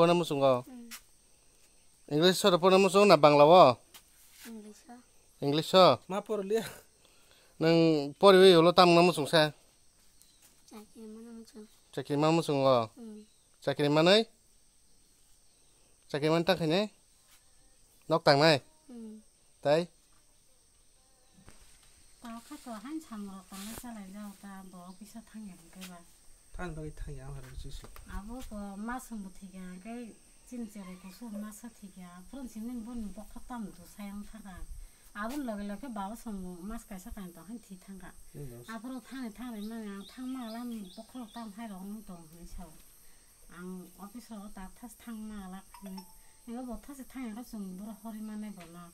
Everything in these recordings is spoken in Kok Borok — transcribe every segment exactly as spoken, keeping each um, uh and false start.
Porna muchungo? Hmm. English soro porna muchung na Bangla o? English o. English o? Ma porliya. Nang poriwi ulo tamna muchung sa? Chakri mana muchung. Chakri ma muchungo? Hmm. Chakri manai? Chakri man tang khainai? Nok tangnai? Hmm. Tai? Tao kha to hain samrok tangnai chalai jao ta bo office o thangya hwnkhe ba. Thani bagwi thangya ang harwi chusu. Abo ko masung bo thikya hwnkhe chini cherai kusuk masa thikya. Phwrwng simi boni bokha tamo do sayang thangkha. Aboni loge loge baba song bo mas kaisa kain tong hain thi thangkha. Nini boss. Aphuru thani thangri mani ang thangma alam bokhorok tam hai rok wng tong hinwi sao. Ang office rogo tak thas thangma alak hinwi. Ego bo thas thangya khe chwng boro hori mannai bono.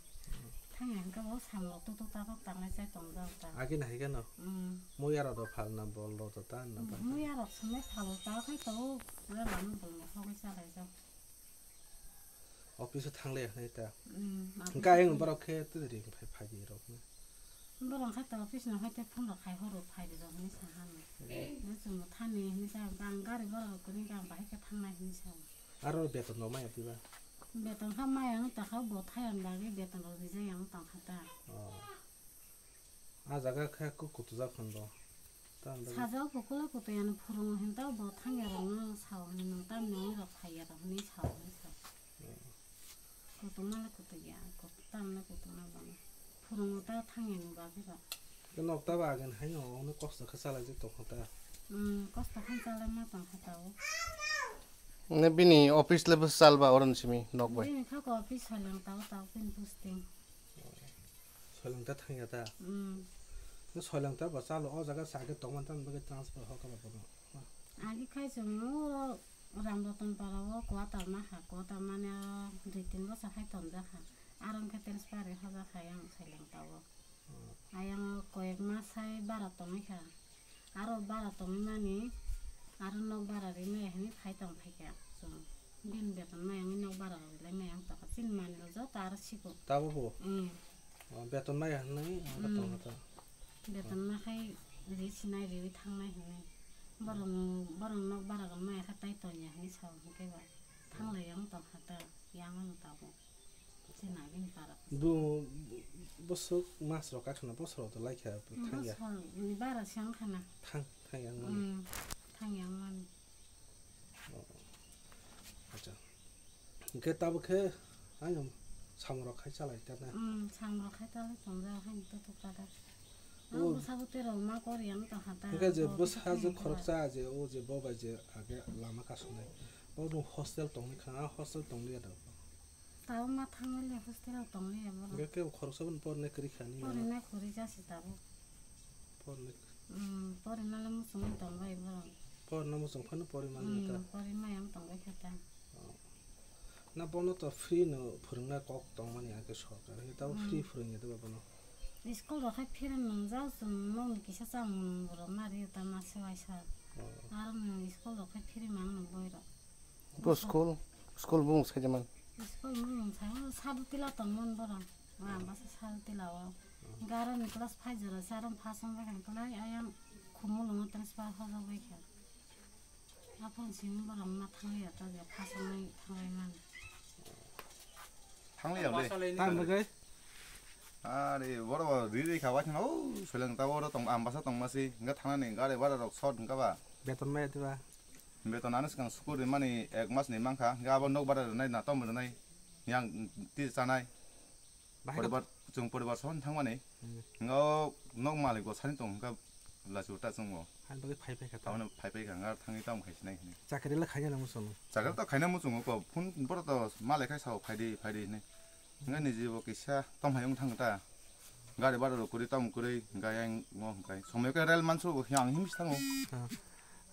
Thangya hwnkhe bo samrok tuk tuk tak tak tangnai chai tongjak ta. Agi nahai gano? Mm. Muya rok do phalna bol rok do ta na ba? Muya rok swmai phalo ta khai to, puya lama bolno hogwi chalaijak. Office o thangle hinwi ta. Mm, office o. Hwnkhe ayang thang- borok khe twi ring phai phai di rok no. Borok khe to office no hai te phone rok khai horo phai di rok hinwi sa hano. Mm. Bo chwng bo thani hinwi sa, ang gari borok rok kwrwi khe ang bahai khe thangnai hinwi sa. Aro beton rok maya twi ba? Beton kha maya wng ta kha bo thai ang dagi beton rok rijak yang tong kha ta. Oh. Ah jaga khe kuk kutujak hwn bo. Tamo bagwi sajak bo kula kutu yani phwrwngo hwn ta bo thangya rokno sao hwn nwng tamni rok phaiya rok hwnwi sao hwnwi sao. Hmm. Kutu male kutu ya, kutu tamle kutu ma bang. Phwrwngo ta thangya ni bagwi rok. Khe nok ta ba agin haino ono kosto khe chalai jik tong kha ta. Hmm, kosto khe chalai ma tong kha ta o. Ne bini office le bwsal ba oron simi nok bai. Bini kha ko office soilang ta o ta o bini posting. Soilangta thangya ta? Mm. No soilangta ba chalo o jaga sa khe tongman tamo bagwi transfer ho kala bono. Agi khai chwng o Ramratan para o quarter ma kha, quarter mane o dui tin bosor hai tonjak kha. Aro hwnkhe transfer ri hojak kha yang soilangta o. Mm. Ayang o koyek mas hai bara tongwi kha. Aro bara tongwi mani, aro nok bara ri maya hinwi phai tong phai kha chwng. Bini beton maya wngwi nok bara rok rilai maya wng tongkha. Chini manwi rok joto aro sikok. Tabuk bo? Mm. O, beton maya hinwi ang khe tongkha ta. Mm. Beton ma khai ri sinai riwi thangnai hinwi. Borok, borok nok bara rok maya khe tai tongya hinwi sao hwnkhe ba. Thanglai ya wng tongkha ta, yang wng tabuk. Chini agini para. Bu, bwswk mas rok kakhwna bosor rok to laikha thangya. Bosor ni bara se wngkha na. Thang, thangya wngmani. Mm, thangya wngmani. Oh. Acha. Hwnkhe tabuk khe ayang samung rok khai chalai ta na? Mm, samung rok khai chalai tongjak haino tutuk ta da. Oh. Ang bwsa bwtwi rok ma kori yang tong kha ta. Hwnkhe je bwsa je khoroksa je o je bo bai je age lama kasongnai. Bo nwng hostel tongwi kha, a hostel tongli ya da. Tabuk ma thangwi le hostel o tongli ya borok. Hwnkhe kebo khoroksa bono pornai kwrwi kha nini. Porinai kwrwi jasi tabuk. Pornai. Hmm, porinale muchungwi tongbai borok. Porna muchung phano pori mani ta. Hmm, pori maya wng tongbai khe ta. Oh. Na bono to free no phwrwngna kok tongmani age sorkar. Hwnkhe tabuk free phwrwngya da bono. School rok khai phiri nwngjak chwng nokni kisa chamung borok ma rio ta ma se waisa. Oh. Aro nwng school rok khai phiri mang nw boi rok. Bo school, school bumung sai man. School bumung sai o sadu tila tongmon borok. Wa basa sadu tila o. Garo ni class five jora se aro phasong bai khan klai ayang khumulungo transfer hojak bai kha. Aphuru simi borok ma thangwi ya ta je phasong bai thangwi man. Thangli ya le. Tam bagwi. Are, boro bo ri ri kha, waithano, o, soileng ta oro tong, Ambasa tong masi, hingke thangnani gari bara rok short hingka ba. Beton maya tiba. Beton ano swkang sukur rimani ek mas ni mankha, hingke abo nok bara rinai, na tom rinai, yang ti chanai. Bahai poribar, chwng poribar son thangmani. Hmm. Hingke o nok malik bo sani tong hingka. Lachi uta chwngbo. Hani bagwi phai phai kha ta. Taboni phai phai kha, ngar thangwi tamo khai sinai hinwi. Chakri le khaina nang muchungo. Chakri to khaina muchungo ko, phone boro to malai khai sao, "Phaidi, phaidi," hinwi. Hwnkhai niji bo kisa tom hai wng thang ta. Gari bara rok kwrwi, tamo kwrwi, hwnkhai ang ngo hwnkhai. Somoi khe rel mansu bo, ang himsi thango. Ah.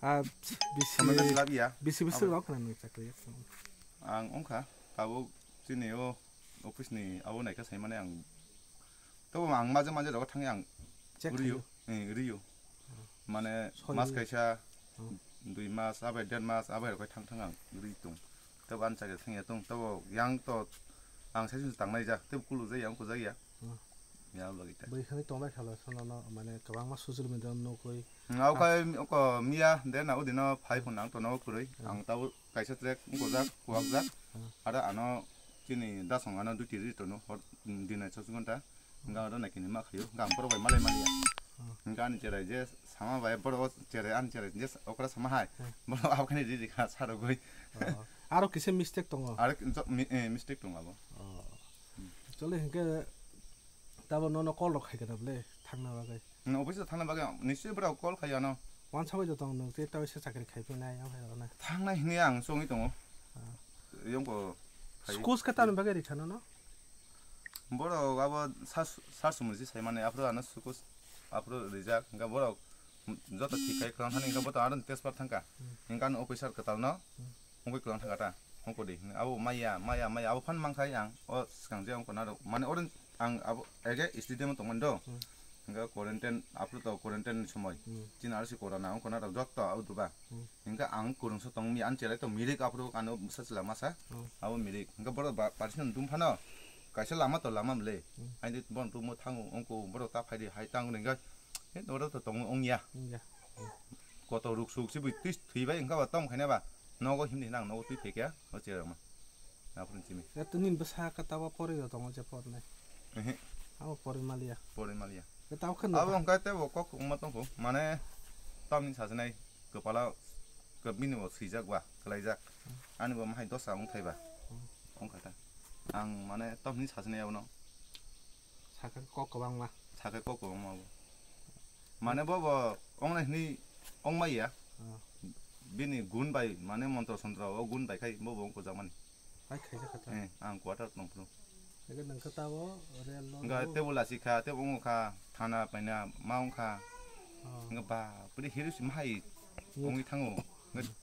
Ah, bisi, somoi khe slap ya. Bisi bisi abo rok khna nang chakri. Ang wngkha, tabuk chini o office ni abo naikha saimani ang. Tabo ang maje maje rogo thangwi ang check rio, khaio. Eh, rio. Mane soi mas rio. Kaisa, hmm, dui mas, abai der mas, abai rok thang thang ang ri tong. Tabo ang chakri thangya tong, tabo yang to ang saichung tangnai ja, tebo kuluk ja yang kujak ya. Hmm. Ya, abo logi ta. Bui khani tongbai khala sono no, mane kwbangma social media nukui. Ngau kai ko miya de na udino phai phun ang tono kwrwi. Hmm. Ang tau kaisa track wngkojak, kuwakjak. Hmm. Ada ano chini dasong ano duty ri tono hor dinai chos gonta. Hingka oro naikini ma khayo, hingka ang borok bai malai maliya. Hmm. Hingka ani cherai je sama bai borok cherai ani cherai je okra sama hai. Hmm. Borok abokhani ri ri kha sarogoi. Oh. Aro kisa mistake tongo? Aro ki-, jo-, mi-, eh, mistake tongo abo. Oh. Chole hingke tabo nono call rok khai kana bole thangna bagwi? Hmm, office o thangna bagwi nischoi borok call khai ano. Wansa bai tong nwng tei tawisa chakri khai phinai yang hai rokna. Thangnai hini ang chongwi tongo. Ah. Yongko khai. Schools ka tani bagwi ri khana no? Borok abo sar, sar sumui si sai mani aphuru ano schools aphuru rijak. Hingka borok joto thik khai kwlang thani hingka boto aro test pass thangka. Hmm. Hingka ano officer kwtal no. Hmm. Wngwi kwlang thangka ta, wngkodi hwnwi. Abo maya, maya, maya, abo phan mankhai ang, o swkang je wngkha narwk. Mane oro ang abo age student tongmani do. Hmm. Hingke quarantine, aphuru to quarantine ni somoi. Hmm. Chini R C corona wngkha narwk jotto abo duba. Hmm. Hingke ang kwrwngsa tongmi, ani cherai to mirik aphuru ano bwsa chwla masa. Hmm. Abo mirik. Hingke borok ba, parsi no dum phano, kaisa lama to lama mle. Hmm. Aini borok dum thango, wngkha borok ta phaidi hai tango hingke, he borok to tongo wngya. Wngya. Hmm. Koto ruk suk si bui twi thwi bai wngkha ba tong khaina ba. Nogo himni hinang nogo twi phaikya o cherokma. Aphuru chimi. Ya to nini bwsa ka tabo pori do tongo je pornai. Ehe. Abo pori maliya. Pori maliya. Ya tabo kheno. Abo wngkha tebo kok wngma tongkho. Mane tamni sajwnai kwpala kwbini bo swijak ba, kwlaijak. Ani bo mahai dosa wngthai ba. Hmm. Wngkha ta. Ang mane tamni sajwnai abono. Sakha kok kwbangma. Sakha kok kwbangma bo. Mane bo bo ongna hini ongma ya. Ah. Bini gun bai mane montro sontro o gun bai khai bo bo ongkujak mani. Bai khaijak kha ta. Eh, ang quarter tong phuru. Ege nang kha tabo rel no. Hingga bo. Table asi kha, table ongkha, thana paina ma ongkha. Ah. Hingga ba pudi hiru si mahai. Hmm. Ongwi thango. Hingga